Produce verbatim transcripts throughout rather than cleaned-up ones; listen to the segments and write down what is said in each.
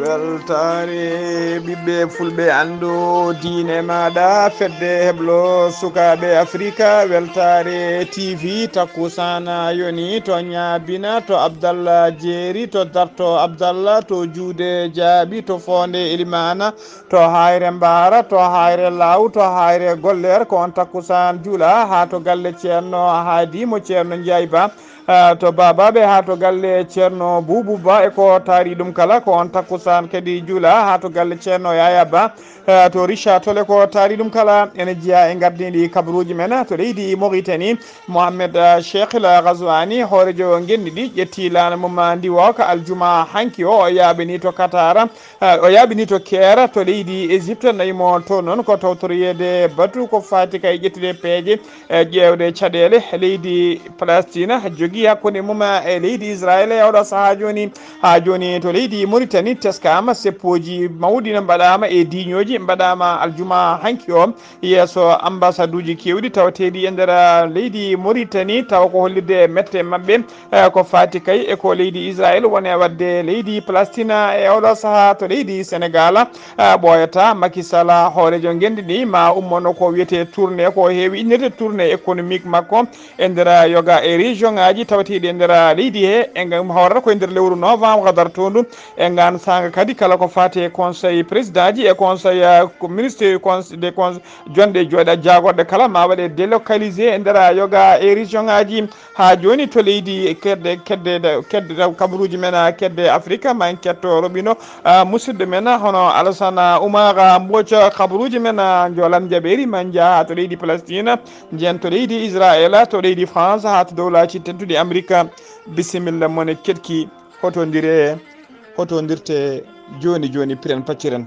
Weltaare ɓiɓɓe fulɓe, anndu diine maaɗa, fedde heblo sukaaɓe Afrika. Weltaare T V, takkusaan yoni to Ñaabina, to Abdallah Jeeri, to Darto Abdallah, to Juude Jaabi, to Foonde Elimaana, to Hayre Mbaara, to Hayre Laaw, to Hayre Golleer. Ko on takkusaan juula haa to galle Ceerno Haadi mo Ceerno Njaay Ba. Ah, to Baabaaɓe haa to galle Ceerno Buubu Ba e ko taari ɗum kala. Ko on takkusaan kadi juula haa to galle Ceerno Yaaya Ba, ah, to Richard Toll e ko taari ɗum kala. Ene jeyaa e ngardiiɗi kabaruuji men to leydi Mauritanie. Mohamed, ah, Cheikh El Ghazouani, hooreejo ngenndi ɗi, ƴetti laana mum, ah, ndiwooka aljuma hanki o, o yaaɓini to Qatar. Ah, o yaaɓini to Keera to leydi Égypte, nayi mo to noon ko tawtoroyeede batu ko faati kay ƴettude peeje, eh, ƴeewde caɗeele leydi Palestina jogii hakkunde mum e leydi Israel e oɗo sahaa jooni. Haa jooni to leydi Mauritanie teskaama, seppooji mawɗi no mbaɗaama e diiñooji mbaɗaama aljuma hanki o yeeso ambasaduuji keewɗi tawateeɗi e nder leydi Mauritanie, tawa ko hollirde mette maɓɓe. Eh, ko faati kay e ko leydi Israel woni e waɗde leydi Palestina e oɗo sahaa to leydi Senegal. Eh, ɓooyata Macky Sall, hooreejo ngenndi ɗi, ma ummono ko wiyetee tournée, ko heewi innirde tournée économique makko e nder yoga e région ŋaaji tawateeɗi e nder leydi he, e ngam hawrata ko e nder lewru novembre dartoondu. E ngaan saanga kadi kala ko faati e conseil président ji e conseil, eh, ko ministre conseil des conseils jonɗe jooɗa jaagorɗe kala ma waɗe délocalisé e nder yoga e région ŋaaji. Haa jooni to leydi kedde, kedde, kedde kabaruuji men, ah, kedde Afrika, ma en ketto roɓino, ah, musidɗo men, ah, hono Alassane Oumar, ah, Mbooc, kabaruuji men, ah, njoolan jaɓeeri ma njaha to leydi Palestine, njen to leydi Israel, to leydi France, haa to dowlaaji tedduɗi Amerika. Bisimilla mon e keɗki, hoto ndire, hoto ndirte jooni jooni, piren pacciren.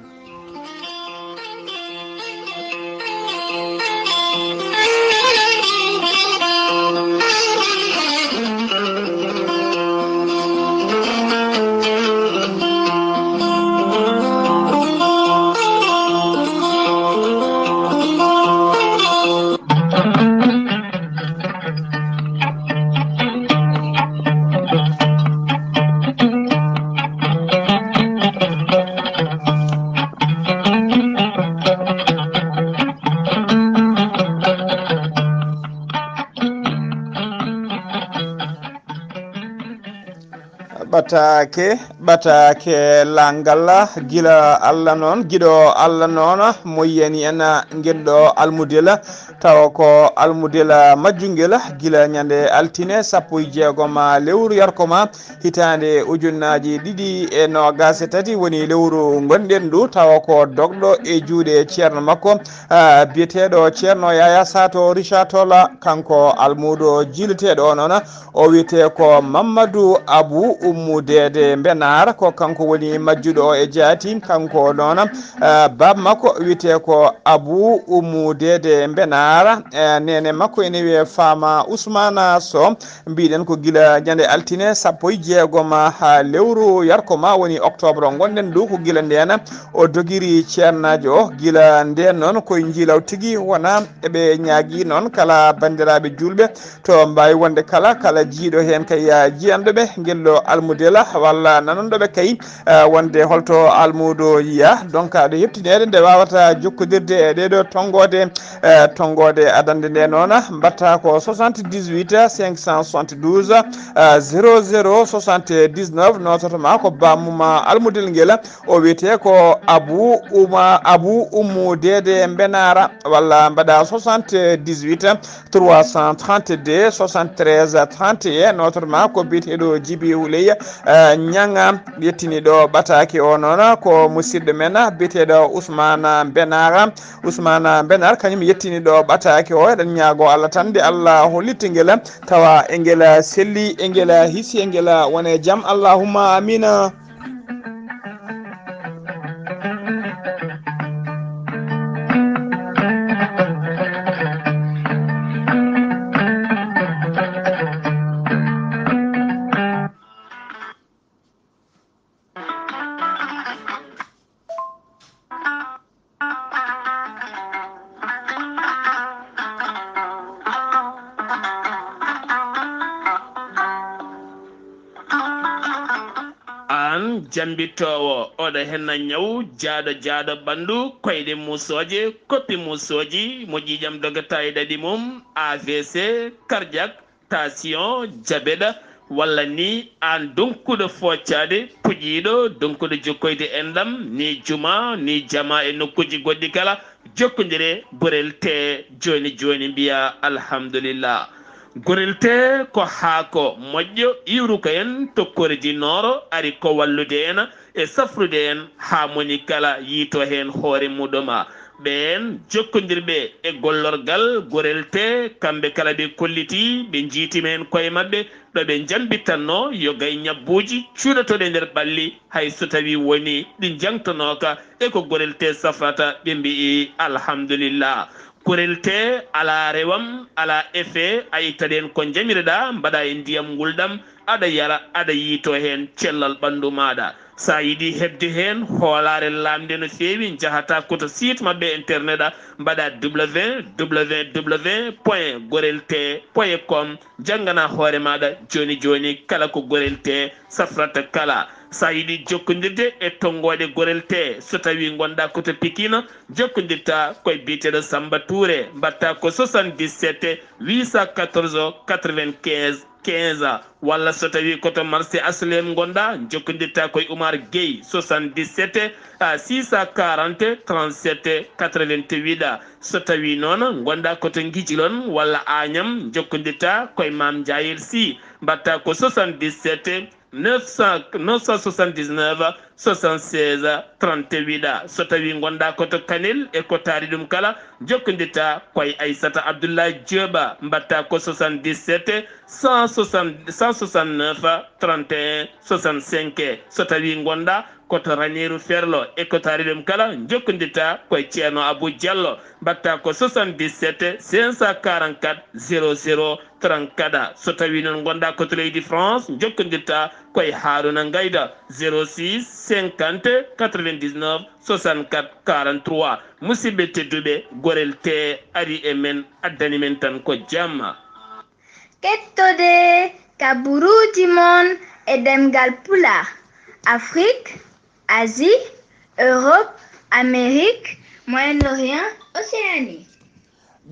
Ɓataake, ɓataake lanngal, gila Allah noon, giɗo Allah noon, mo yiyani en ngel ɗo almudel, tawa ko almudel majjungel, gila ñande altine sappo e jeegom lewru yarkoma, hitaande ujunnaaji ɗiɗi e noogaas e tati woni lewru ngonɗen ndu, tawa ko dogɗo e juuɗe ceerno makko, ah, biyeteeɗo Ceerno Yaya Sato Richard Toll, kanko almuudo jiileteeɗo o noon, o wiyetee ko Mamadou Abou Oumou Dede Mbenaar, ko kanko woni majjuɗo o e jaati, kanko noon, ah, baaba makko wiyetee ko Abou Oumou Dede Mbenaar, eh, neene makko ene wiyee Fama Ousmane Sow. Mbiɗen ko gila ñande altine sappo e jeegom haa lewru yarkoma woni octobre ngonɗen ɗo, ko gila ndeen o dogiri ceernaajo o. Gila ndeen noon koye njiilaw tigi wona eɓe ñaagi noon kala banndiraaɓe juulɓe to mbaawi wonde kala, kala jiiɗo heen kay jiyanɗo ɓe ngel ɗo almudel walla nananɗo ɓe kay, eh, wonde holto almuudo yiya, donc aɗa heɓtineede nde waawata jokkodirde e ɗee ɗo tonngoode. Eh, tonngoode adannde nde noon, mbaɗta ko soixante-dix-huit cinq cent soixante-douze, eh, zéro zéro soixante-dix-neuf, nototo ma ko bammum almudel ngel, o wiyetee ko Abou Ouma, Abou Oumou Dede Mbenaara, walla mbaɗa soixante-dix-huit trois cent trente-deux soixante-treize trente et un, nototo ma ko biyeteeɗo Djiby Houleye, eh, Niang, yettini ɗo ɓataake o noon, ko musidɗo men biyeteeɗo Ousmane Mbenaara. Ousmane Mbenaar kañum yettini ɗo ɓataake o. Eɗen ñaago Allah tan nde Allah hollitti ngel, tawa e ngel selli, e ngel hisi, e ngel wone jam. Allahumma amina. Jambittoowo oɗo henna ñaw jaaɗo jaaɗo ɓanndu, koyɗe muusooje, koppi muusooji, mo ƴiiƴam dogata e ɗaɗi mum, A V C, cardiaque, tension, jabeɗa, walla ni aan donkuɗo foocaade, puƴiiɗo, donkuɗo jokkoyde enɗam, ni juma, ni jama e nokkuuji goɗɗi kala, jokkondire Gorel Tee jooni jooni, mbiya alhamdulillah. Gorel Tee ko haako moƴƴo iwruko en tokkoreji nooro, ari ko wallude en e safrude en haa moni kala yiito heen hoore muɗum. Ɓeen jokkondirɓe e gollorgal Gorel Tee, kamɓe kala ɓe kolliti, ɓe njiitima heen koye maɓɓe, ɗo ɓe njambitanno yo gay ñabbuuji cuuɗotooɗi e nder ɓalli, hay so tawii woni ɗi njangtonooka, e ko Gorel Tee safrata, ɓe mbi'i alhamdulillah. Gorel Tee alaa rewam, alaa effet, a ittat heen ko njamiroɗaa, mbaɗaa e ndiyam ngulɗam, aɗa yara, aɗa yiito heen cellal ɓanndu maaɗa. So a yiɗi heɓde heen hoolaare laamnde no feewi, njahataa ko to site maɓɓe internet, mbaɗaa W W W point gorel tee point com, njannganaa hoore maaɗa jooni jooni kala ko Gorel Tee safrata kala. So a yiɗi jokkondirde e tonngooɗe Gorel Tee, so tawii ngonɗaa ko to Pikine, jokkondirtaa koye biyeteeɗo Samba Touré, mbaɗtaa ko soixante-dix-sept huit cent quatorze quatre-vingt-quinze quinze, walla so tawii ko to marché H L M ngonɗaa, jokkondirtaa koye Oumar Gueye, soixante-dix-sept six cent quarante trente-sept quatre-vingt-huit. So tawii noon ngonɗaa ko to Ngijilon walla Agnam, jokkondirtaa koye Maam Njaayel Sy, mbaɗtaa ko soixante-dix-sept neuf cent, neuf cent soixante-dix-neuf soixante-seize trente-huit. So tawii ngonɗaa ko to Kanel e ko taari ɗum kala, jokkondirtaa koye Aissata Abdoulaye Diop, mbaɗtaa ko soixante-dix-sept cent soixante, cent soixante-neuf trente et un soixante-cinq. So tawii ngonɗaa ko to Raneeru Ferlo e ko taari ɗum kala, jokkondirtaa koye Ceerno Abou Diallo, mbaɗtaa ko soixante-dix-sept cinq cent quarante-quatre zéro zéro trente-quatre. So tawii noon ngonɗaa ko to leydi France, jokkondirtaa koye Haaruna Ngayda, zéro six cinquante quatre-vingt-dix-neuf soixante-quatre quarante-trois. Musidɓe tedduɓe, Gorel Tee ari e men, addani men tan ko jamma. Kettode kaburuuji mon e ɗemngal Pulaar, Afrique, Asie, Europe, Amérique, Moyen-Orient, Océanie.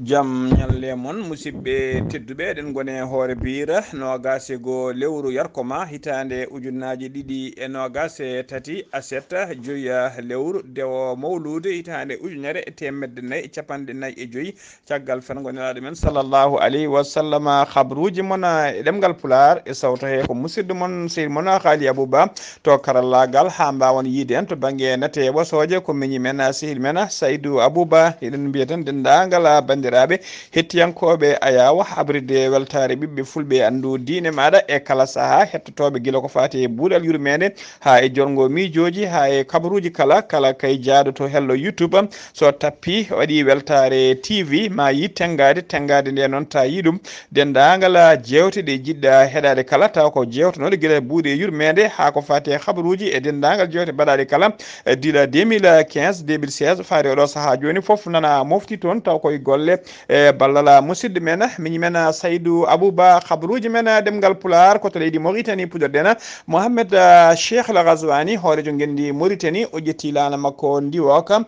Jam ñalle mon, musidɓe tedduɓe, eɗen ngoni e hoore biira noogaas e goo lewru yarkoma hitaande ujunnaaji ɗiɗi e noogaas e tati, aset joya lewru dewo mawluude hitaande ujunere e teemedde nayi e capanɗe nayi e joyi. Caggal fengo Nelaaɗo men sallallahu alayhi wa sallam, habruuji mon e ɗemngal Pulaar e sawto he ko musidɗo mon sehil mon Haali Abou Ba. To karallaagal haa mbaawon yiide en to bannge nate ɓosooje ko miñi men sehil men Saydou Abou Ba. Eɗen mbiya tan denndaangal banndiraaɓe hettiyankooɓe Ayaawa abride weltaare ɓiɓɓe fulɓe anndu diine maaɗa e kala sahaa hettotooɓe gila ko faati e buuɗal yurmeende haa e jorngo miijooji haa e kabaruuji kala kala kay jaaɗo to hello YouTube. So tappi waɗi weltaare T V ma yi tenngaade, tenngaade nde noon ta yi ɗum denndaangal jeewte ɗe jiɗɗa heɗaade kala taw ko jeewtanooɗe gila buuɗe yurmeende haa ko faati e habaruuji e denndaangal jeewte mbaɗaaɗe kala e dila deux mille quinze deux mille seize faade oɗo sahaa jooni fof nana mofti toon taw koye golle e ballal musidɗo men miñi men Saydou Abou Ba. Habaruuji men ɗemngal Pulaar ko to leydi Mauritanie puɗɗorɗen Mohamed Cheikh El Ghazouani hooreejo ngenndi Mauritanie o ƴetti laana makko ndiwooka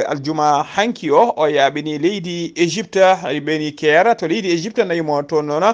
aljuma hanki o o yaaɓini leydi Égypte ɓeni keera to leydi Égypte nayi mo toon noon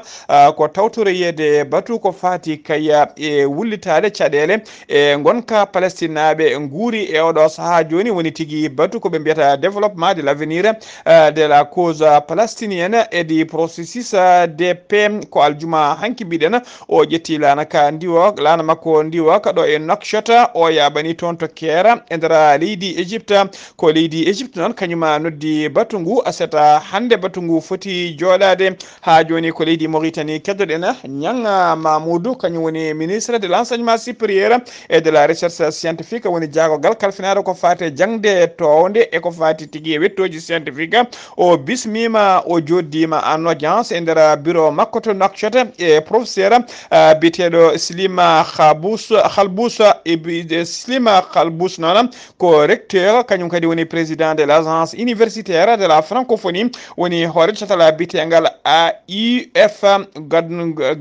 ko tawtoroyeede batu ko faati kay e wullitaade caɗeele e ngonka palestinaaɓe nguuri e oɗo sahaa jooni woni tigi batu ko ɓe mbiyata développement de l'avenir de la cause palestinienne et du processus de paix ko aljuma hanki mbiɗen o ƴetti laana ka ndiwo laana makko ndiwo ka ɗo e Nouakchott o yaaɓani toon to keera e nder leydi Égypte. Ko leydi Égypte noon kañuma noddi batu ngu aseta hannde batu ngu foti jooɗaade haa jooni ko leydi Mauritanie keddoɗen Niang Mamoudou kañum woni ministre de l'enseignement supérieur et de la recherche scientifique woni jaagogal kalfinaaɗo ko faati e jaŋde townde e ko faati tigi e wettooji scientifique. O bismiima, o jooɗdiima en audience e nder bureau makko to Nouakchott e professeur, ah, biyeteeɗo Slima Khabous, Khalbous, e bi-, e Slima Khalbous noon ko recteur, kañum kadi woni président de l'agence universitaire de la francophonie, woni hoore catal biyeteengal A U F, gad-,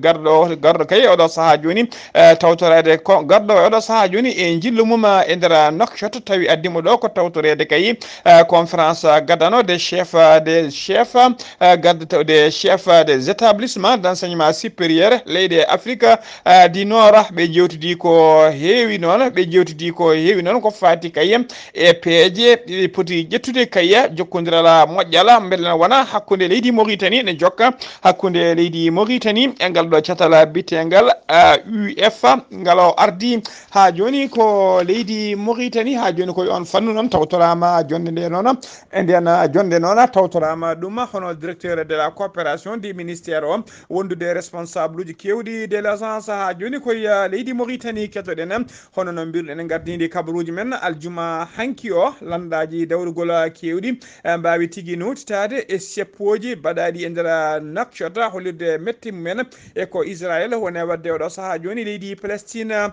garɗo, garɗo kay oɗo sahaa jooni, eh, tawtoreede ko, garɗo oɗo sahaa jooni e njillu mum, eh, e nder Nouakchott, tawi addimo ɗo ko tawtoreede kay, eh, conférence gadano des chefs, eh, des chefs, eh, garde taw des chefs des établissements d'enseignement supérieur leyɗe Afrique, eh, du Nord. Ɓe jewtidi ko heewi noon, ɓe jewtidi ko heewi noon ko faati kay e peeje ɗe poti ƴettude kay jokkondiral moƴƴal, mbele na wona hakkunde leydi Mauritanie, ne jokka hakkunde leydi Mauritanie e ngal ɗo catal biyeteengal, eh, U F, ngal o ardi haa jooni ko leydi Mauritanie, haa jooni ko e on fannu noon tawtoraama jonde nde noon, e nden, eh, jonde noon tawtoraama ɗum hono directeur de la coopération du ministère o, wondude responsable uji keewɗi de l'agence haa jooni ko e, eh, leydi Mauritanie. Kettoɗen hono no mbirɗen en gardindi kabaruuji men aljuma hanki o, landaaji dawrugol keewɗi, eh, mbaawi tigi nowtitaade e seppooji baɗaaɗi e nder Nouakchott, hollirde mette mumen e ko Israël woni e waɗde oɗo sahaa jooni leydi Palestine.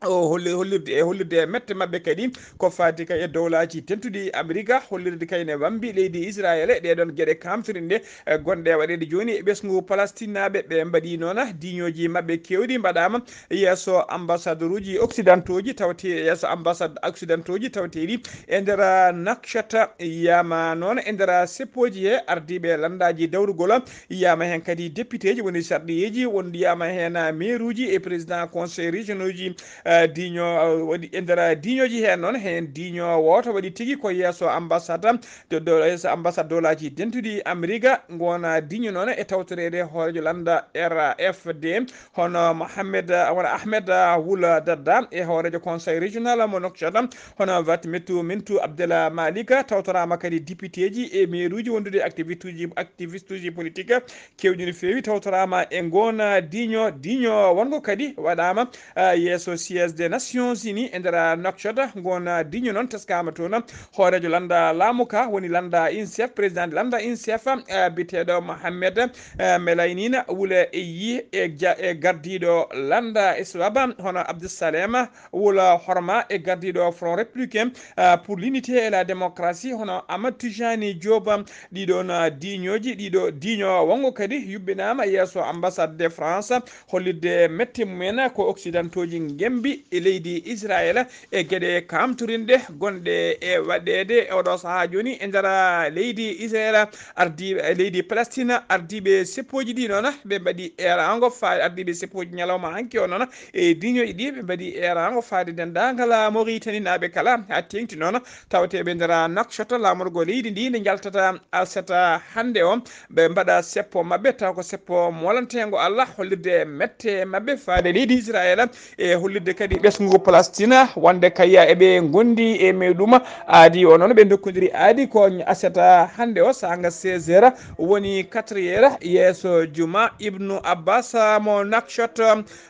O holli-, hollirde, e hollirde mette maɓɓe kadi ko faati kay e dowlaaji dentuɗi Amerika, hollirde kay ne wambi leydi Israël e ɗee ɗoon geɗe kamtorinde, eh, gonɗe e waɗeede jooni e ɓesngu Palestinnaaɓe. Ɓe mbaɗi noon diiñooji maɓɓe keewɗi mbaɗaama yeeso ambassadoruuji occidentauxji tawti-, yeeso ambassade occidentauxji tawteeɗi e nder Nouakchott. Yiyaama noon e nder seppooji he ardiiɓe lanndaaji dawrugol, yiyaama heen kadi députéji woni sarɗiyeeji, won yiyaama heen mairuuji e président conseil régionauxji, eh, diiño, eh, waɗi e nder diiñooji heen noon, heen diiño wooto waɗi tigi ko yeeso ambassade, do, do, yeeso ambassade dowlaaji dentuɗi Amerika, ngona diiño noon e tawtoreede hooreejo lannda R F D, hono Mohamed, wona Ahmed Wul Dadda e hooreejo conseil régional mo Nouakchott, hono Wat Mintou, Mintou Abdel Malik, tawtoraama kadi députéji e mairuuji wondude activiste uji, activiste uji politique keewɗi no feewi, tawtoraama e ngoon diiño, diiño wongo kadi waɗaama, ah, yeeso siège des Nations Unies e nder Nouakchott. Ngoon diiño noon teskaama toon hooreejo lannda laamu ka woni lannda INSEF, président de lannda INSEF, ah, biyeteeɗo Mohamed, ah, Melaynina Wule e yi e ja-, e gardiiɗo lannda ISWAB, hono Abdussalem Wula Horma e gardiiɗo Front Républicain, ah, pour l'Unité et la Démocratie, hono Amadou Tijani Diop. Ɗiɗon, ah, diiñooji, ɗiɗo diiño wongo kadi yuɓɓinaama yeeso ambassade de France, hollirde mette mumen ko occidentauxji ngembi e leydi Israël e geɗe kamtorinɗe gonɗe e waɗeede e oɗo sahaa jooni e nder leydi Israël. Ardi-, leydi Palestine, ardiiɓe seppooji ɗi noon, ɓe mbaɗi eeraango faa-, ardiiɓe seppooji ñalawma hanki o noon, e diiñooji ɗi, ɓe mbaɗi eeraango faade denndaangal Mauritanie naaɓe kala, haa teeŋti noon tawteeɓe nder Nouakchott, laamorgo leydi ndi, nde njaltata aset hannde o, ɓe mbaɗa seppo maɓɓe, taw ko seppo moolanteengo Allah, hollirde mette maɓɓe faade leydi Israël, e hollirde kadi ɓesngu Palestine, wonde kayya eɓe ngondi e muɗum. Aadi o noon ɓe ndokkondiri aadi ko aset hannde o, saanga seize heures woni quatre heures yeeso juma Ibnu Abbas mo Nouakchott.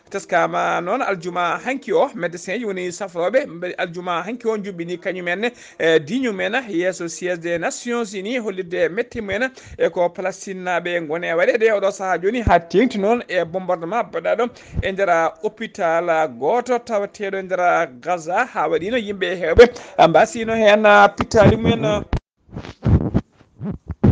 Teskaama noon aljuma hanki o, médecin ji woni safrooɓe, mbe-, aljuma hanki o njuɓɓini kañum en, e diiño men yeeso siège des Nations Unies, hollirde mette mumen e ko Palestinnaaɓe ngoni e waɗeede oɗo sahaa jooni, haa teeŋti noon e bombardement baɗaaɗo e nder hôpital gooto tawateeɗo e nder Gaza, haa waɗiino yimɓe heewɓe mbaasiino heen pittaali mumen.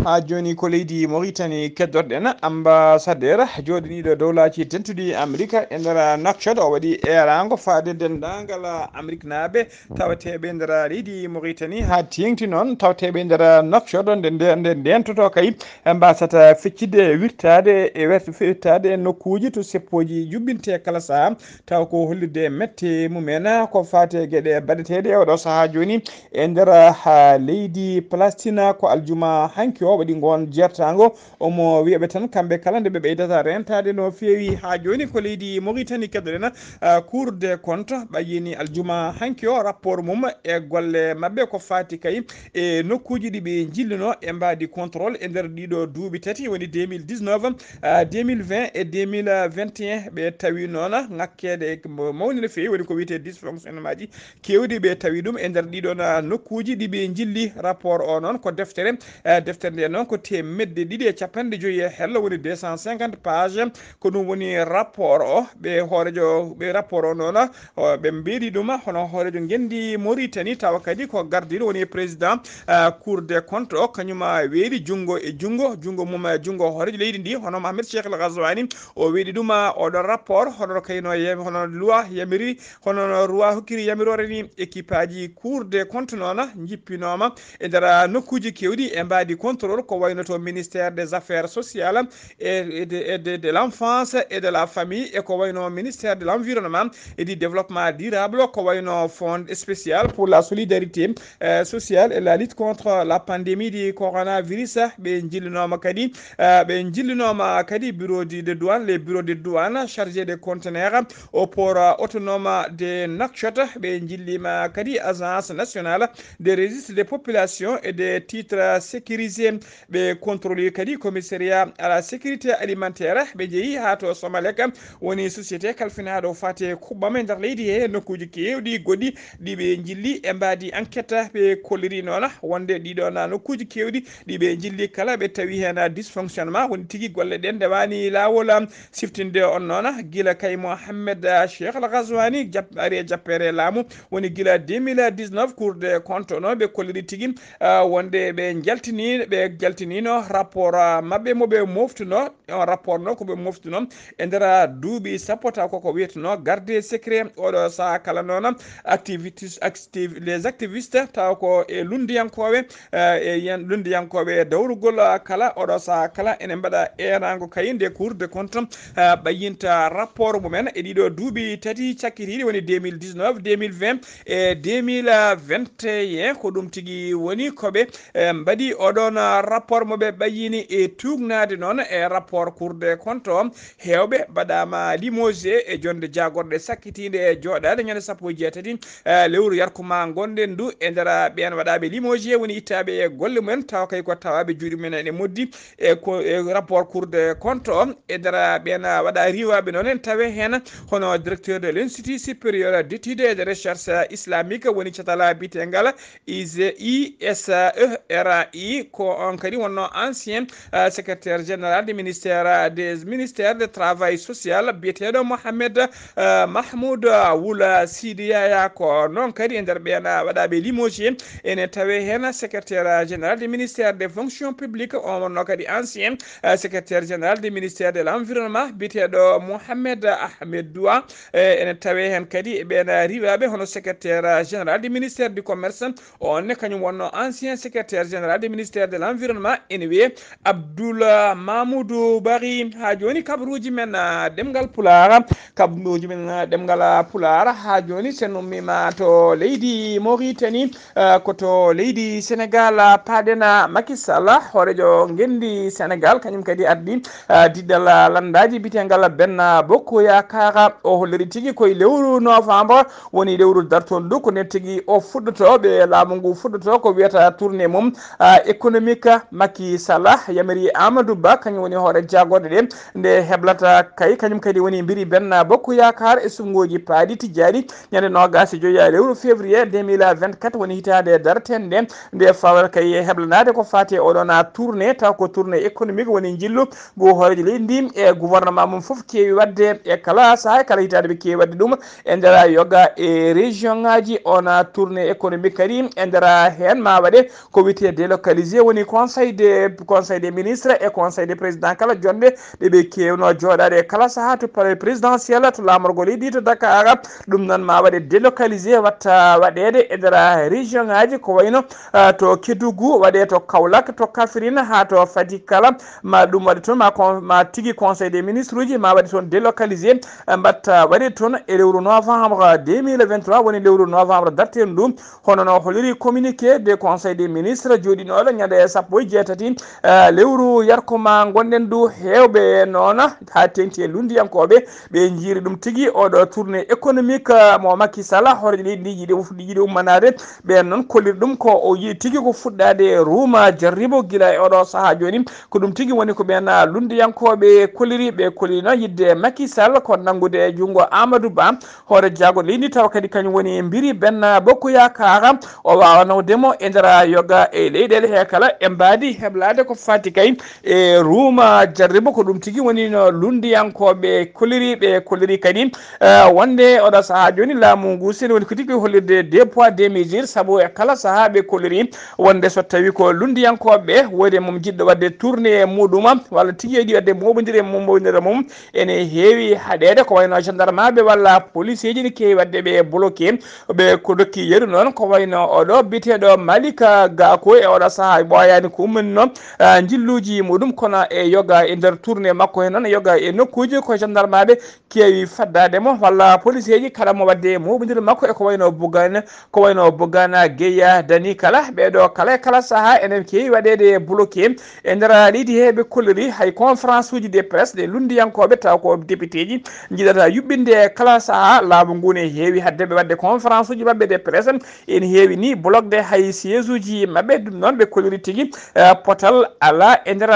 Haa jooni ko leydi Mauritanie keddorɗen, ambassadeur jooɗiniiɗo dowlaaji dentuɗi Amerika e nder Nouakchott, o waɗi eeraango faade denndaangal Ameriknaaɓe tawateeɓe nder leydi Mauritanie, haa teeŋti noon tawateeɓe nder Nouakchott, nde, nde, nde ndeentoto kay, mbasata feccitde e wirtaade e wer-, wirtaade e nokkuuji to seppooji juɓɓinte kala sahaa, taw ko hollirde mette mumen ko faati e geɗe baɗeteeɗe e oɗo sahaa jooni e nder, ah, leydi Palestina. Ko aljuma hanki o waɗi ngoon jertaango. Omo wiya ɓe tan, kamɓe kala nde ɓe ɓeydata rentaade no feewi. Haa jooni ko leydi Mauritanie keddoɗen, ah, Cour des comptes ɓayyini aljuma hanki o rapport mum e golle maɓɓe ko faati kay e nokkuuji ɗi ɓe njillino e mbaadi contrôle e nder ɗiɗo duuɓi tati, woni deux mille dix-neuf, ah, deux mille vingt e deux mille vingt et un. Ɓe tawi noon ŋakkeede mo-, mawni no feewi, woni ko wiyetee dysfonctionnement ji keewɗi ɓe tawi ɗum e nder ɗiɗon, ah, nokkuuji ɗi ɓe njilli. Rapport o noon ko deftere, eh, deftere nde noon ko teemedde ɗiɗi e capanɗe joyi e hello, woni deux cent cinquante page. Ko ɗum woni rapport o. Ɓe hoorejo, ɓe rapport o noon, o, ɓe mbeeɗi ɗum hono hoorejo ngenndi Mauritanie, tawa kadi ko gardiiɗo, woni président, ah, Cour des comptes o, kañum, ah, weeɗi junngo e junngo, junngo mum, ah, junngo hoorejo leydi ndi, hono Mohamed Cheikh El Ghazouani. O weeɗi ɗum, ah, oɗo rapport, hono kayno yam-, hono loi yamiri, hono no loi hokkiri yamiroore ni. Équipe aji Cour des comptes noon njippinooma e nder nokkuuji keewɗi e mbaadi contrôle, ko wayno to ministère des affaires sociales et, et de, et de, de l'enfance et de la famille, e ko wayno ministère de l'environnement et du développement durable, ko wayno fonds spécial pour la solidarité, euh, sociale et la lutte contre la pandémie du coronavirus. Ɓe njillinooma kadi, euh, ɓe njillinooma kadi bureau de, de douane, les bureaux de douane chargés des conteneurs au port, euh, autonome de Nouakchott. Ɓe njilliima kadi agence nationale des registres des populations et des titres sécurisés. Ɓe contrôle kadi commissariat à la sécurité alimentaire. Ɓe njehi haa to Somalek, woni société kalfinaaɗo faate kuɓɓam e nder leydi he nokkuuji keewɗi goɗɗi ɗi ɓe njilli e mbaadi enquête. Ɓe kolliri noon wonde ɗiɗon nokkuuji keewɗi ɗi ɓe njilli kala ɓe tawi heen dysfonctionnement, woni tigi golle ɗen ndewaani laawol. Siftinde on noon, gila kay Mohamed, ah, Cheikh Al Ghazouani jap-, ari e jappeere laamu, woni gila deux mille dix-neuf Cour des comptes no ɓe kolliri tigi, ah, wonde ɓe njaltini, ɓe njaltinino rapport, ah, maɓɓe mo ɓe moftuno. On rapport no ko ɓe moftuno e nder duuɓi sappo, taw koko wiyeteno garde secret. Oɗo saha kala noon activities, activ-, les activistes, taw ko e lunndiyankooɓe, eh, e yen lunndiyankooɓe dawrugol, ah, kala oɗo saha kala ene mbaɗa eeraango kay nde Cour des comptes, ah, ɓayyinta rapport mumen e ɗiɗo duuɓi tati cakkitiiɗi, woni deux mille dix-neuf, deux mille vingt e deux mille vingt et un. Ko ɗum tigi woni ko ɓe, eh, mbaɗi oɗon, ah, rapport mo ɓe ɓayyini e tuugnaade noon e rapport Cour des comptes o. Heewɓe mbaɗaama limogé e jonde jaagorɗe sakkitiinde e jooɗaade ñande sappo e jeetati, eh, lewru yarkuma ngonɗen ndu. E nder ɓeen waɗaaɓe limogé woni ittaaɓe e golle mumen, tawa kay ko tawaaɓe juuɗe mumen ene moddi e ko, e rapport Cour des comptes o. E nder ɓeen waɗa riiwaaɓe noon en tawe heen hono directeur de l'Institut supérieur d'études et de recherche islamique, woni catal biyeteengal I S E R A I, ko on kadi wonno ancien, euh, secrétaire général du ministère, euh, des ministères de travail social, biyeteeɗo Mohamed, euh, Mahmoud, euh, Wula Sidi Yaya. Ko noon kadi e nder ɓeen, euh, waɗaaɓe limogé, ene tawe heen secrétaire, euh, général du ministère des fonctions publiques, on wonno kadi ancien, euh, secrétaire général du ministère de l'environnement, biyeteeɗo Mohamed Ahmed Dua. E ene tawe heen kadi e ɓeen riiwaaɓe hono secrétaire, euh, général du ministère du commerce, on ne kañum wonno ancien secrétaire général du ministère de l'environnement, ene wiyee Abdoul Mamoudou Bari. Haa jooni kabaruuji men, ah, ɗemngal Pulaar, kabaruuji men, ah, ɗemngal, ah, Pulaar, haa jooni sen ummiima to leydi Mauritanie, ah, ko to leydi Sénégal, ah, paaɗen, ah, Macky Sall, hooreejo ngenndi Sénégal, kañum kadi addi, ah, diɗɗal, ah, lanndaaji biyeteengal Benno Bokk Yaakaar. O holliri tigi ko e lewru novembre woni lewru dartoondu ndu, ko nden tigi o fuɗɗoto, ɓe laamu ngu fuɗɗoto ko wiyata tournée mum, ah, économique. Macky Sall yamiri Amadou Ba, kañum woni hoore jaagorɗe ɗe, nde heblata kay, kañum kadi woni mbiri Benno Bokk Yaakaar e suɓngooji paaɗi tijjaaɗi ñande noogaas e joy lewru février deux mille vingt-quatre, woni hitaande darteende nde, nde fawata kay heblanaade ko faati e oɗon tournée, taw ko tournée économique woni njillu ngu hooreejo leydi ndi e gouvernement mum fof keewi waɗde e kala sahaa, e kala hitaande ɓe keewi waɗde ɗum e nder yoga e région ngaji. On tournée économique kadi e nder heen ma waɗe ko wiyetee délocalisé, woni conseil des, conseil des ministres e conseil des présidents kala jonde ɗe ɓe keewno jooɗaade e kala sahaa to palais présidentiel, to laamorgo leydi, to Dakar. Ɗum noon ma waɗe délocalisé, watta waɗeede e nder région ngaji, ko wayno, ah, to Kédougou, waɗe to Kaolack, to Kaffrine, haa to Fatick kala. Ma ɗum waɗe toon, ma con-, ma tigi conseil des ministres uji, ma waɗe toon délocalisé, ah, mbatta waɗe toon e lewru novembre deux mille vingt-trois, woni lewru novembre darteendu ndu. Hono no holliri communiqué de conseil des ministres jooɗinooɗo ñande sappo sappo e jeetati, eh, lewru yarko ma ngonɗen du. Heewɓe noona haa teŋti e lunndiyankooɓe, ɓe njiiri ɗum tigi oɗo tournée économique, eh, mo Macky Sall, hoore leydi ndi yiɗi, yiɗi ummanaade. Ɓeen noon kolliri ɗum ko o yiɗi tigi ko fuɗɗaade ruuma jarribo gila e oɗo sahaa jooni. Ko ɗum tigi woni ko ɓeen, ah, lunndiyankooɓe kolliri. Ɓe kolliri noon yiɗde Macky Sall ko nanngude e junngo Amadou Ba, hoore jaago leydi, tawa kadi kañum woni mbiri Benno Bokk Yaakaar. O waawa nawde mo e nder yoga e leyɗeele he kala e mbaadi heblaade ko fati kay e ruuma jarribo. Ko ɗum tigi woni no lunndiyankooɓe kolliri. Ɓe kolliri kadi, eh, wonde oɗo sahaa jooni laamu ngu seni woni ko tigi hollirde deux poids deux mesures, sabu e kala sahaa ɓe kolliri wonde so tawi ko lunndiyankooɓe ɓe, woodi e mum jiɗɗo waɗde tournée e muɗum, walla tigi yiɗi waɗde moɓondire mum, moɓondire mum, ene heewi haɗeede. Ko wayno gendarmeɓe walla policeeji ne keewi waɗde ɓe bloqué. Ɓe ko dokki yeru noon ko wayno oɗo biyeteeɗo Malika Gako, e oɗo sahaa ɓooyaani ko umminno, ah, njilluuji muɗum, kono e yoga e nder tournée makko he noon, yoga e nokkuuji ko gendarmeɓe keewi faddaade mo walla policeeji kala mo waɗde moɓondire makko, e ko wayno Bougane, ko wayno Bougane Gueye Dany kala. Ɓeeɗo kala e kala sahaa enen keewi waɗeede bloqué e nder leydi he. Ɓe kolliri hay conférence uji de presse ɗe lunndiyankooɓe taw ko députéji njiɗata yuɓɓinde e kala sahaa. Laamu ngu ne heewi hadde ɓe waɗde conférence uji maɓɓe de presse, ene heewi ni bloqué hay siège uji maɓɓe. Ɗum noon ɓe kolliri tigi, eh, potal alaa e nder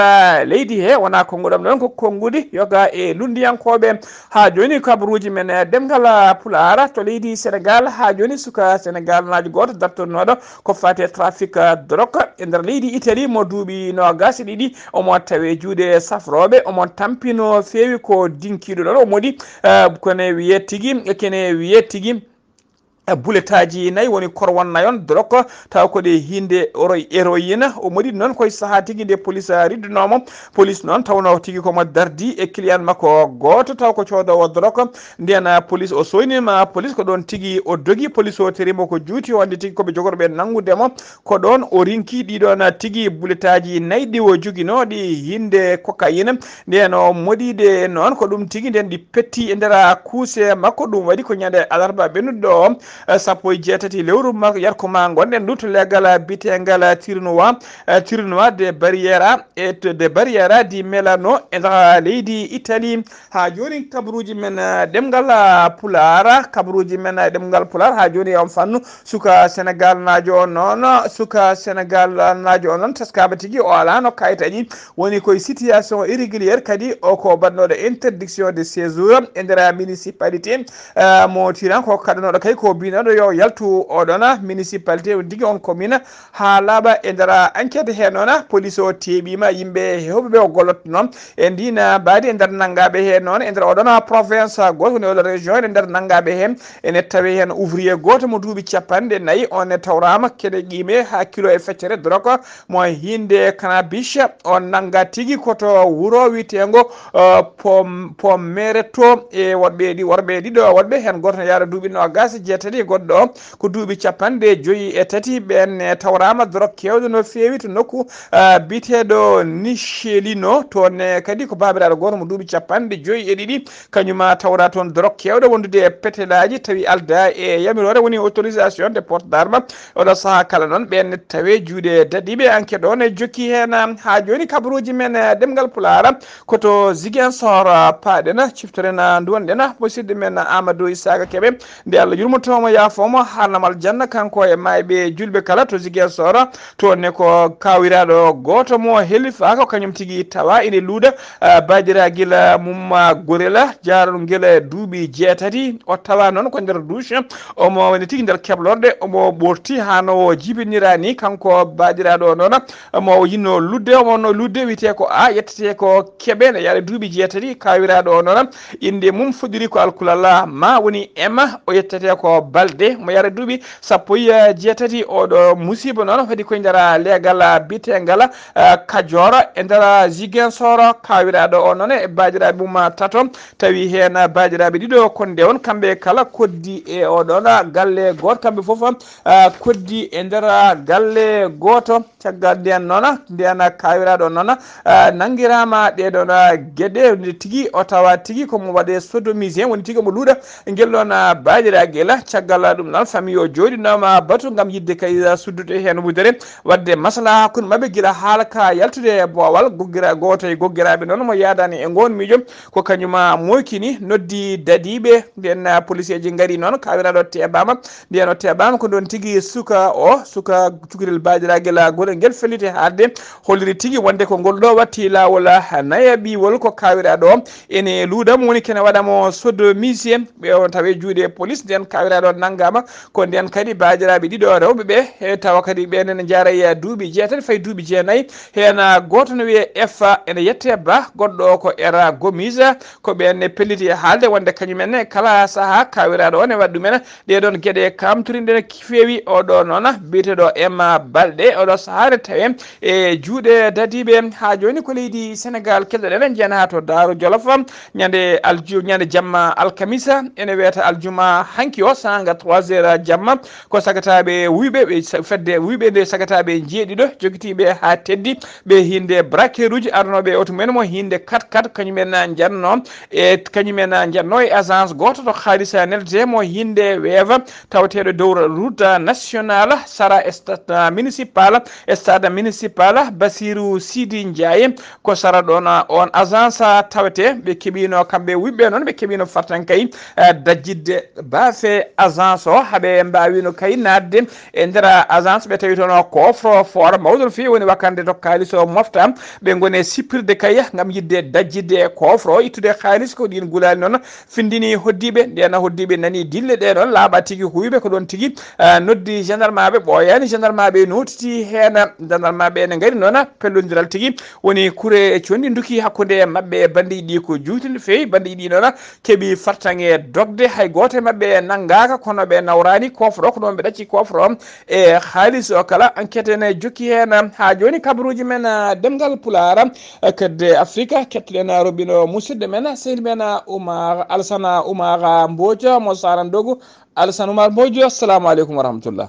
leydi he. Wonaa konnguɗam noon, ko konnguɗi yoga e lunndiyankooɓe. Haa jooni kabaruuji men, eh, ɗemngal, ah, Pulaar to leydi Senegaal. Haa jooni suka Senegaalnaajo gooto dartonnooɗo ko fati e trafic, ah, drogue e nder leydi Italie mo duuɓi noogaas e ɗiɗi. Omo tawe juuɗe safrooɓe, omo tampi no feewi ko dinkiiɗo ɗon. O moɗi, eh, kene wiyee tigi, kene wiyee tigi, eh, buletaaji nayi woni korwon nayon drogue, taw ko ɗe hinde oro-, héroïne. O moɗi noon koye sahaa tigi nde police, ah, riddunoomo. Police noon tawno tigi komo dardi e client makko gooto, taw ko coodoowo drogue. Nden, ah, police o soynima police, ko ɗoon tigi o dogi. Police o terimo ko juuti wonde tigi ko ɓe jogorɓe nanngude mo. Ko ɗoon o rinki ɗiɗon tigi buletaaji nayi ɗi o joginoo ɗi hinde cocaïne. Nden o moɗiɗe noon ko ɗum tigi nden ɗi petti e nder kuuse makko. Ɗum waɗi ko ñande alarba ɓennuɗo o, eh, sappo e jeetati lewru ma-, yarko ma ngonɗen ɗum to leegal bitengal Tirnois, eh, Tirnois de Barriera e to de Barriera di Melano e nder leydi Italie. Haa jooni kabaruuji men, eh, ɗemngal, ah, Pulaar, kabaruuji men, eh, ɗemngal Pulaar, haa jooni e on fannu, suka Senegaalnaajo on noon, suka Senegaalnaajo on noon, taskaama tigi o alaano kayitaji, woni koye situation irrégulière, kadi o ko baɗnooɗo interdiction de séjour e nder municipalité, eh, mo Tiran, ko kaɗanooɗo kay ko binooɗo yo yaltu o ɗon municipalité, on tigi on commune, haa laaɓa e nder enquête he noon, police o teeɓiima yimɓe heewɓe ɓe o gollotnoo e ndiin mbaadi e nder nanngaaɓe he noon, e nder oɗon province gooto woni oɗon région, e nder nanngaaɓe he ene tawi heen ouvrier gooto mo duuɓi capanɗe nayi, on ne tawraama kene qiime haa kilo e feccere drogue mo hinde cannabis, on nannga tigi ko to wuro wiyeteengo, eh, Pom-, Pomereto e woɗɓe ɗi-, worɓe ɗiɗo, woɗɓe heen gooto ne yaara duuɓi noogaas e jeetati, goɗɗo o ko duuɓi capanɗe joyi e tati. Ɓeen ne tawraama drogue keewɗo no feewi to nokku, ah, biyeteeɗo Nichelino. Toon ne kadi ko baabiraaɗo gooto mo duuɓi capanɗe joyi e ɗiɗi, kañum ma tawra toon drogue keewɗo wondude e petelaaji, tawi aldaa e yamiroore, woni autorisation de port d'arme. Oɗo sahaa kala noon, ɓeen ne tawe juuɗe daɗiiɓe. Enquête o ne jokki heen, ah, haa jooni kabaruuji men, eh, ɗemngal Pulaar. Ko to Ziguinchor, ah, paaɗen, ciftoren, ah, nduwonɗen, ah, musidɗo men, ah, Amadou Isaka Kebe. Nde Allah yurmoto mo, yaafo mo, harnam aljanna, kanko e maayɓe julɓe kala to Ziguinchor. Toon ne ko kawiraaɗo gooto mo helifaaka, ko kañum tigi tawa ene luuɗa, ah, baajiragel mum, ah, gorel, jaarungel duuɓi jeetati. O tawa noon ko nder douche, omo woni tigi nder keblorɗe, omo ɓorti haa no o jibinira ni, kanko baajiraaɗo o noon. Mo o yinno ludde, omo wonno ludde wiyetee ko A, yettetee ko Keɓe, ne yaade duuɓi jeetati. Kawiraaɗo o noon, innde mum fuɗɗiri ko alkulal, ma woni M, o yettetee ko Balde, mo yaade duuɓi sappo e jeetati. Oɗo musiiba noon waɗi koye nder leegal biyeteengal, eh, Kajoor e nder Ziguinchor. Kawiraaɗo o noon e baajiraaɓe mum tato, tawi heen baajiraaɓe ɗiɗo konde on, kamɓe kala koddi e oɗon galle gooto, kamɓe fof, eh, koddi e nder galle gooto. Caggal ndeen noon, ndeen kawiraaɗo noon, ah, nanngiraama ɗee ɗoon, ah, geɗe, nde tigi o tawa tigi ko mo waɗee sodomisé, woni tigi omo luuɗa ngel ɗoon, ah, baajiragel. Caggal ɗum noon, famille o jooɗinooma batu ngam yiɗde kay suddude heen wudere, waɗde maslaha hakkunde maɓɓe gila haala ka yaltude e boowal. Goggira-, gooto e goggiraaɓe noon mo yaadaani e ngoon miijo, ko kañum moykini, noddi dadiiɓe. Nden, ah, poliseeji ngari noon, kawiraaɗo teeɓaama. Nden o teeɓaama ko ɗoon tigi suka o, suka cukalel baajiraagal goɗel ngel felliti haalde, holliri tigi wonde ko ngol ɗo watti laawol, ah, nayaɓiwol ko kawiraaɗo o ene luuda mo woni kene waɗa mo sodomisien. Ɓe o tawi juuɗe police, nden kawiraaɗo o nanngaama. Ko nden kadi baajiraaɓe ɗiɗo rewɓe ɓe, e tawa kadi ɓeen ene njaara e duuɓi jeetati fayi duuɓi jeenayi. Heen gooto no wiyee Efa, ene yettee Ba, goɗɗo o ko Era Gomis. Ko ɓeen ne pelliti e haalde wonde kañum en ne kala sahaa kawiraaɗo o ne waɗa ɗum en. Ɗee ɗoon geɗe kamtorinɗe ne feewi. Oɗo noon biyeteeɗo Emma Balɗe, oɗo sahaa ne tawee e juuɗe dadiiɓe. Haa jooni ko leydi Senegaal keɗoɗen, en njiyan haa to Daaru Jolof. Ñande alju-, ñande jamma alkamisa, ene wiyata aljuma hanki o, saanga trois heures jamma, ko sagataaɓe wuyɓe, ɓe sa-, fedde wuyɓe nde sagataaɓe jeeɗiɗo, jogitiiɓe haa teddi, ɓe hiinde braqueruji, arnooɓe e oto mumen mo hiinde quatre quatre, kañum en njanno, e kañum en njanno e agence gooto to haalis neldetee mo hiinde weewa, tawateeɗo dow route nationale, sara stade municipal, stade municipal Basiru Sidi Ndiaye, ko sara ɗoon, ah, on agence, ah, tawetee. Ɓe keɓiino kamɓe wuyɓe noon, ɓe keɓiino fartankay, ah, dajjidde baafe agence o, haɓe mbaawino kay naatde e nder agence. Ɓe tawi toon o coffre fort mawɗo no feewi woni wakkande to kaalis o mofta. Ɓe ngoni e sippirde kay ngam yiɗde dajjidde coffre o, ittude kaalis. Ko ɗiin gulaali noon findini hoddiiɓe. Ndeen hoddiiɓe nani dille ɗee noon laaɓa tigi, huuyɓe ko ɗoon tigi, ah, noddi gendarmaaɓe, ɓooyaani gendarmaaɓe nootiti heen. Gendarmaaɓe ene ngari noon pellondiral tigi, woni kure e conndi nduki hakkunde maɓɓe e banndiiji ɗi ko juuti no feewi. Banndiiji ɗi noon keɓi fartaŋŋe dogde, hay gooto e maɓɓe nanngaaka, kono ɓe nawraani coffre o, ko ɗoon ɓe ɗacci coffre o e haalis o kala. Enquête ene jokki heen haa jooni kabaruuji men, ah, Ɗemngal Pulaar, ah, kadi Afrika. Kettoɗen, ah, roɓɓino musidɗo men, ah, sehil men, ah, Oumar, Alassane Oumar, ah, Mbodj, ah, mo Sarandogo. Alassane Oumar Mbodj, assalamu aleykum wa rahmatullah.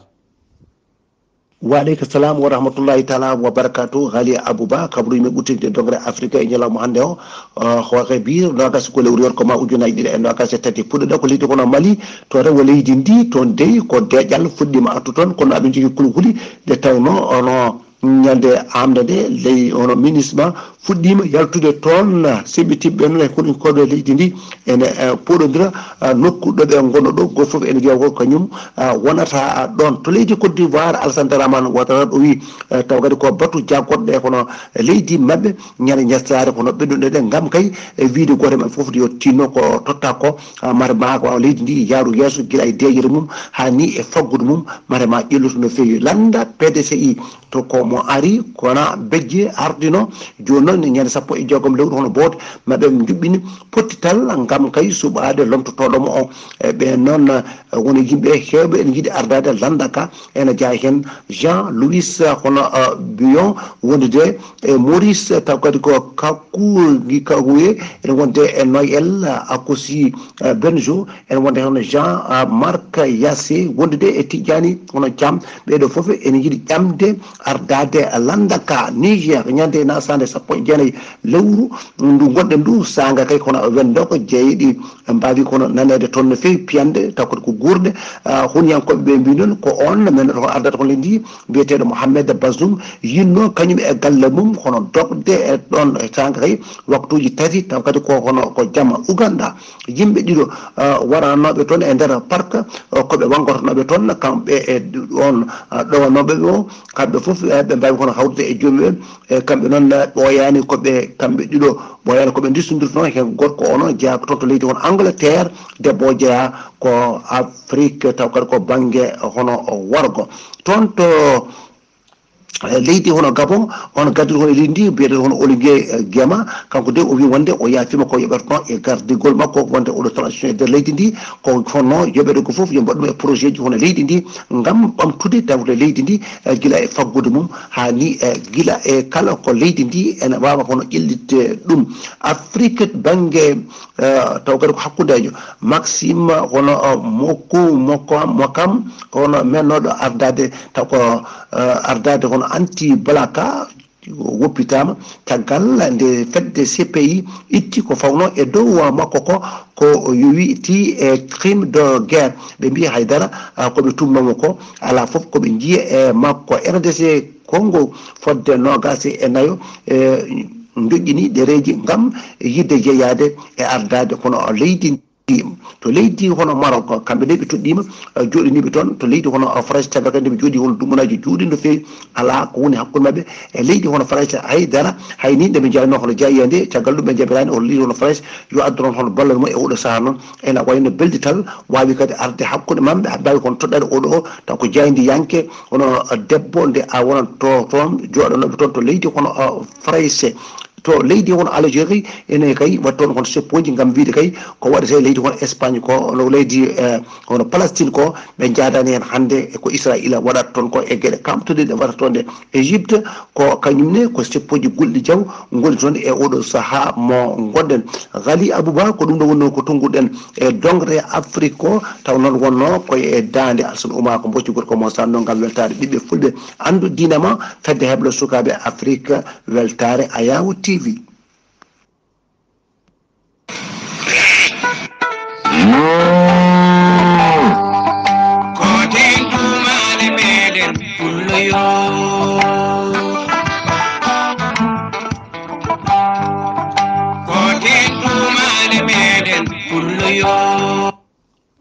Wa aleyka salam wa rahmatullahi taala wa barakatuh. Ghali Abouba, kabaruuji men ɓurtinɗi e dogere Afrika e ñalawma hannde o, ah, hoore bi nogas ko lewru yor ko ma ujunaaji ɗiɗi e nogas e tati. Puɗɗoɗen ko leydi kono Mali, to rewo leydi ndi, toon dey ko deeƴal fuɗɗiima artu toon, kono aɓe njogii kulhuli. Nde tawnoo ono ñande aamde nde, ley ono MINUSMA fuɗɗiima yaltude toon, semmbititɓe noon e koninkooɓe leydi ndi ene, eh, pooɗondira, ah, nokku ɗo ɓe ngonno ɗo, gooto fof ene wiya ko kañum, ah, wonata, ah, ɗoon. To leydi Côte d'Ivoire, Alassane Dramane Ouattara ɗo wi, eh, tawa kadi ko batu jaggoɗo ɓe kono leydi maɓɓe, ñande ñastaare kono ɓennuɗo ɗe ngam kay, eh, wiide gooto e maɓɓe fof yo tinno ko totta ko, ah, mare ma ko leydi ndi yaaru yeeso gila e deeƴere mum haa ni e faggudu mum, mare ma ƴellutu no feewi. Lannda P D C I to ko mo ari, kono bejje ardino, jooni noon ñande sappo e jeegom lewru hono boote, maɓe njuɓɓini pottital ngam kay suɓaade lomtotooɗo mo o. E ɓe noon, eh, woni yimɓe heewɓe ene njiɗi ardaade lannda ka, ene jeyaa heen Jean Louis, eh, hono, eh, Buyon, wondude e Maurice, eh, taw kadi ko Kaku-, Kakuye, ene wonde e Noël, eh, Akosi, eh, Benjo, ene wonde hono Jean, eh, Marc Yassé, wondude e Tijani hono Thiam. Ɓeeɗo fof ene njiɗi ƴamde ardaade lannda ka Niger ñande nasaande sappo e jeenayi lewru ndu ngonɗen ndu, saanga kay kono wendo ko jeeyiɗi mbaawi kono naneede toon no feewi piyanɗe, taw kadi ko guurɗe. Ah, huniyankooɓe ɓe mbii noon ko oon men ko ardata ko leydi ndi, biyeteeɗo Mohamed Bazoum, yinnoo kañum e galle mum hono dogde e ɗoon saanga kay waktuuji tati, taw kadi ko hono ko jamma. Uganda, yimɓe ɗiɗo, ah, waranooɓe toon e nder parc, ah, ko ɓe wanngotonooɓe toon, kamɓe e oon, ah, ɗowanooɓe ɓe o, kamɓe fof, eh, ɓe mbaawi kono hawrude e joomum en. E kamɓe noon, eh, ɓooyaani ko ɓe, kamɓe ɗiɗo, ɓooyaani ko ɓe ndisondirtoo. Heen gorko o noon jeyaa ko toon to leydi hono Angleterre, debbo o jeyaa ko Afrique, taw kadi ko bannge hono worgo. Toon to, eh, leydi hono Gabon, on gardiiɗo hono leydi ndi, biyeteeɗo hono Olivier, eh, Gema, kanko de o wii wonde o yaafiima ko yoɓata ɗon e gardigol makko, wonde oɗo transition e nder leydi ndi, ko fonno yoɓeede ko fof yo mbaɗ ɗum e projet ji hono leydi ndi, ngam ɓamtude tawde leydi ndi, eh, gila e faggudu mum, haa ni, eh, gila e kala ko leydi ndi ene waawa hono ƴellitde ɗum. Afrique bannge, eh, taw kadi ko hakkundeejo, Maxime hono, eh, Moku-, Mokam, Mokam, hono mennooɗo ardaade, taw ko, eh, ardaade hono anti Balaka, woppitaama caggal nde fedde C P I itti ko fawnoo e dow makko ko, ko o yowiti e crime de guerre. Ɓe mbiyi hay dara, ah, ko ɓe tuumnoo mo ko alaa fof ko ɓe njiya e makko. R D C Congo fodde noogaas e nayo, e, njoƴƴini ɗereeji ngam yiɗde jeyaade e ardaade kono leydi ndi. To leydi hono Maroc, kamɓe ne ɓe toɗɗiima, eh, jooɗiniiɓe toon. To leydi hono, eh, Farayse, caggal kadi nde ɓe jooɗii won dumunaaji juuɗi no feewi, alaa ko woni hakkunde maɓɓe e leydi hono Farayse hay dara. Hay ni nde ɓe njeyanoo hono jaayiya nde, caggal ɗum ɓe njaɓiraani hono leydi hono Farayse yo addu noon hono ballal mum e oɗo sahaa noon. Ena wayi no beldital waawi kadi arde hakkunde maɓɓe, haa mbaawi kono toɗɗaade oɗo o, taw ko jaayndiyanke, hono, eh, debbo nde a wonat to toon, jooɗanooɓe toon to leydi hono, eh, Farayse. To leydi hono Algérie, ene kay waɗi toon kono seppooji ngam wiyde kay ko waɗata e leydi hono Espagne ko, no leydi, eh, hono Palestine ko, ɓe njaadaani heen hannde e ko Israayiila waɗata toon ko e geɗe kamtodiiɗe waɗata toon e Égypte. Ko kañum ne ko seppooji gulɗi jaw ngoni toon e oɗo sahaa mo ngonɗen. Ghali Abouba, ko ɗum ɗo wonnoo ko tonnguɗen e dongre Afrique ko, taw noon wonnoo ko e daande Alsan Ouma ko mbocci gorko mo sanno ngam weltaade ɓiɓɓe fulɓe. Anndu diine ma, fedde heblo sukaaɓe Afrique. Weltaare Ayawo T V. Ko ten duumaale meɗen pullo yo. Ko ten duumaale meɗen pullo yo.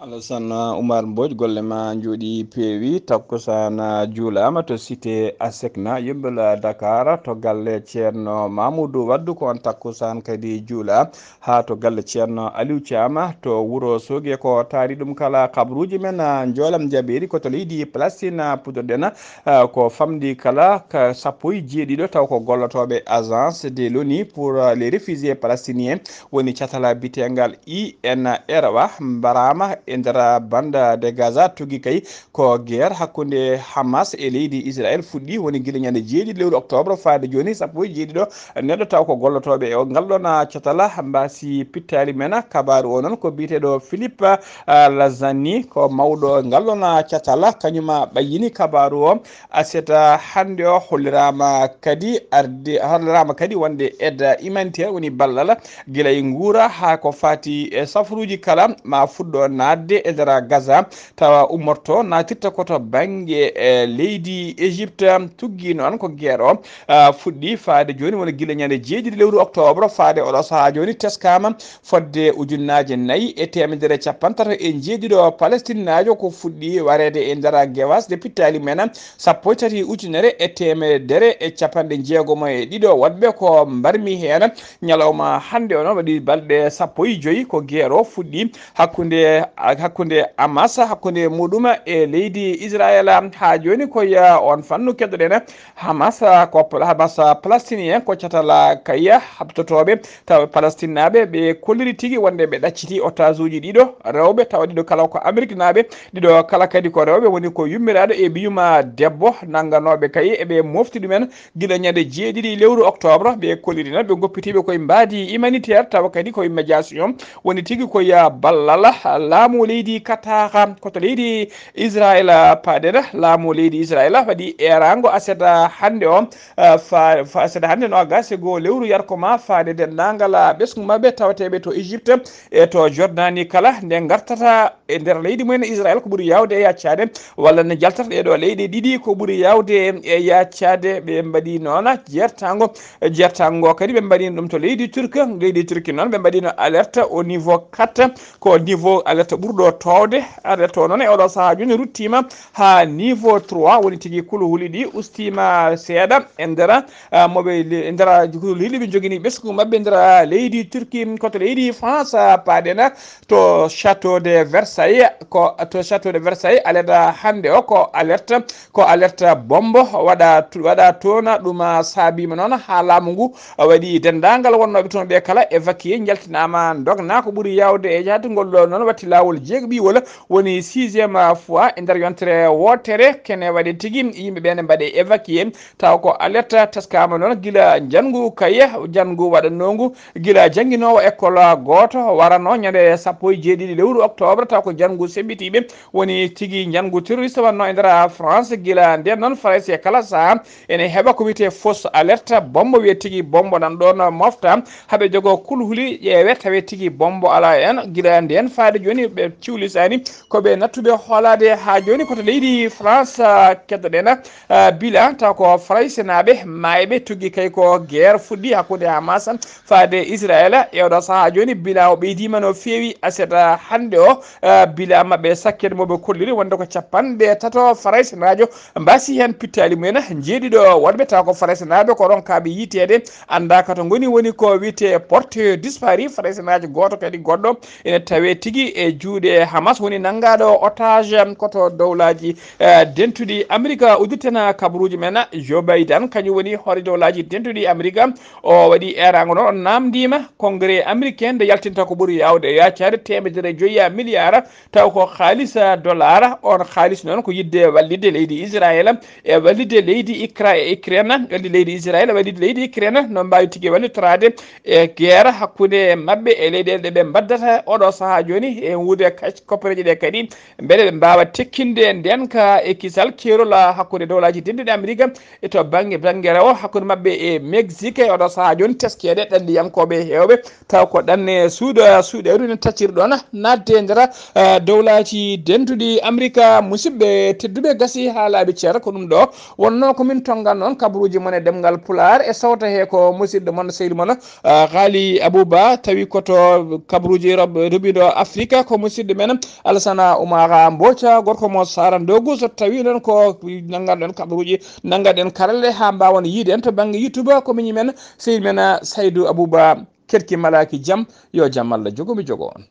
Alassane Oumar Mbodj, golle ma njooɗi peewi. Takkusaan juulaama to cité Asecna, yumɓe Dakar, to galle Ceerno Mamoudou Waddu, ko on takkusaan kadi juula haa to galle Ceerno Aliou Thiam to Wuro Sooge. Ko taari ɗum kala kabaruuji men, ah, njoolam jabeeri ko to leydi Palestine, ah, puɗɗoɗen, ah, ko famɗi kala ka sappo e jeeɗiɗo taw ko gollotooɓe Agence de l'ONU pour, ah, les réfugiés palestiniens woni catala bitengal I N R W mbaraama e nder bande de Gaza, tuggi kay ko guerre hakkunde Hamas e leydi Israel fuɗɗi woni gila ñande jeeɗiɗi lewru octobre faade jooni sappo e jeeɗiɗo neɗɗo taw ko gollotooɓe e ngal ɗoon catala. Mbaasi pittaali men kabaaru o noon ko biyeteeɗo Philippe, ah, Lazani, ko mawɗo ngal ɗoon catala, kañum ɓayyini kabaaru o. Aset hannde o holliraama kadi arde, holliraama kadi wonde aide humanitaire woni ballal gila e nguura haa ko faati e safaruuji kala ma fuɗɗo naatde e nder Gaza, tawa ummorto naatirta ko to bannge, e, leydi Égypte. Tuggi noon ko guerre o, ah, fuɗɗi faade jooni woni gila ñande jeeɗiɗi lewru octobre faade oɗo sahaa jooni teskaama fodde ujunnaaje nayi e teemedere cappantato e jeeɗiɗo Palestinnaajo ko fuɗɗi wareede e nder gewasɗe pittaali men sappo e tati ujunere e teemedere e capanɗe jeegom e ɗiɗo woɗɓe ko mbarmi heen. Ñalawma hannde o noon waɗi balɗe sappo e joyi ko guerre o fuɗɗi hakkunde, hakkunde Hamas, hakkunde muɗum e leydi Israel. Haa jooni ko ya on fannu keddoɗen Hamas, ko pla-, Hamas Palestinien ko catala kay habtotooɓe taw Palestinnaaɓe ɓe kolliri tigi wonde ɓe ɗacciti otage uji ɗiɗo rewɓe tawa ɗiɗo kala ko Ameriknaaɓe, ɗiɗo kala kadi ko rewɓe woni ko yummiraaɗo e biyuma debbo nannganooɓe kay eɓe mofti ɗumen gila ñande jeeɗiɗi lewru octobre. Ɓe kolliri noon ɓe goppitiiɓe koye mbaadi humanitaire tawa kadi koye médiation woni tigi koye ballal laamu leydi Qatar ko to leydi Israel paaɗen. Laamu leydi Israel waɗi eeraango aset hannde o, ah, fa, fa aset hannde noogaas e goo lewru yarko ma faade denndaangal, ah, ɓesngu maɓɓe tawateeɓe to Égypte e to Jordanie kala nde ngartata e nder leydi mumen Israel ko ɓuri yaawde e yaccaade walla ne jaltata ɗee ɗoo leyɗe ɗiɗi ko ɓuri yaawde e yaccaade. Ɓe mbaɗi noon jertaango, jertaango kadi ɓe mbaɗino ɗum to leydi Turquie. Leydi Turquie noon ɓe mbaɗino alerte au niveau quatre, ko niveau alerte ɓurɗo toowde. Alerte o noon e oɗo sahaa jooni ruttiima haa niveau trois, woni tigi kuluhuli ɗi ustiima seeɗa e nder, ah, moɓe le-, e nder kuluhuli ɗi ɓe njogini ɓesngu maɓɓe e nder leydi Turquie, ko to leydi France, ah, paaɗen to château de Versailles, ko to château de Versailles alerte hannde o ko alerte, ko alerte bombe waɗa tu-, waɗa toon. Ɗum, ah, saabiima noon haa laamu ngu waɗi denndaangal wonnooɓe toon ɓe kala évacué, njaltinaama, ndognaa ko ɓuri yaawde e jahatugol ɗo noon watti laawol jeegaɓiwol woni sixième fois e nder yontere wootere kene waɗi tigi yimɓe ɓe ne mbaɗe évacué. Taw ko alerte teskaama noon gila njanngu kaye, njanngu waɗanoongu gila jannginoowo école gooto warano ñande sappo e jeeɗiɗi lewru octobre, taw ko njanngu semmbitiiɓe woni tigi njanngu terroriste wannoo e nder France. Gila ndeen noon, Farayse e kala sahaa ene heɓa ko wiyetee fausse alerte, bombo wiyee tigi bombo nan ɗoon mofta, haɓe jogoo kulhuli ƴeewe tawee tigi bombo alaa en. Gila ndeen faade jooni ɓe ciwlisaani ko ɓe nattuɓe hoolaade haa jooni ko to leydi France, ah, keddoɗen, ah, bilan taw ko Faraysenaaɓe maayɓe tuggi kay ko guerre fuɗɗi hakkunde Hamas faade Israel. E oɗo sahaa jooni bilan o ɓeydiima no feewi aset, ah, hannde o, ah, bilan maɓɓe sakkere mo ɓe kolliri wonde ko capanɗe tato Faraysenaajo mbasi heen pittaali mumen, jeeɗiɗo wonɓe taw ko Faraysenaaɓe ko ronkaaɓe yiiteede anndaa ka to ngoni, woni ko wiyetee porté disparu Faraysenaajo gooto kadi goɗɗo ene tawee tigi e juuɗe Hamas woni nanngaaɗo otage ko to dowlaaji, eh, dentuɗi Amerika. Uddirten kabaruuji men, Joe Biden kañum woni hoore dowlaaji dentuɗi Amerika, o waɗi eeraango noon, o naamndiima Congrès américain nde yaltinta ko ɓuri yaawde yaacaade teemedere e joyi miliyara, taw ko haalis, ah, dollar. On haalis noon ko yiɗde wallitde leydi Israel e wallitde leydi Ikra-, Ukraine, wallitde leydi Israel e wallitde leydi Ukraine no mbaawi tigi wallitoraade e guerre hakkunde maɓɓe e leyɗeele ɗe ɓe mbaddata oɗo sahaa jooni e wuude kac-, koppereeje ɗe kadi, mbele ɓe mbaawa tekkinde ndeen ka e kisal keerol, ah, hakkunde dowlaaji dentuɗi Amerika e to bannge, bannge rewo hakkunde maɓɓe e Mexique e oɗo sahaa jooni teskeede ɗanniyankooɓe heewɓe taw ko ɗanne suuɗa, suuɗeeru ene tacciri ɗoon naatde e nder, ah, dowlaaji dentuɗi Amerika. Musidɓe tedduɓe, gasi haa laaɓi cer, ko ɗum ɗo wonnoo ko min tonngan noon kabaruuji mon e ɗemngal Pulaar e sawta he ko musidɗo mon sehil mon, ah, Ghali Abouba, tawi ko to kabaruuji rob-, ruɓiiɗo Afrika ko musidɗo men Alsana Oumara Mbotia, gorko mo Sara Ndogu, so tawi noon ko nanngan ɗoon kabaruuji, nanngan ɗen karalle haa mbaawan yiide en to bannge YouTube ko miñi men sehil men, ah, Saydou Abouba. Kerki malaaki jam, yo jam Allah jogo mi jogo on.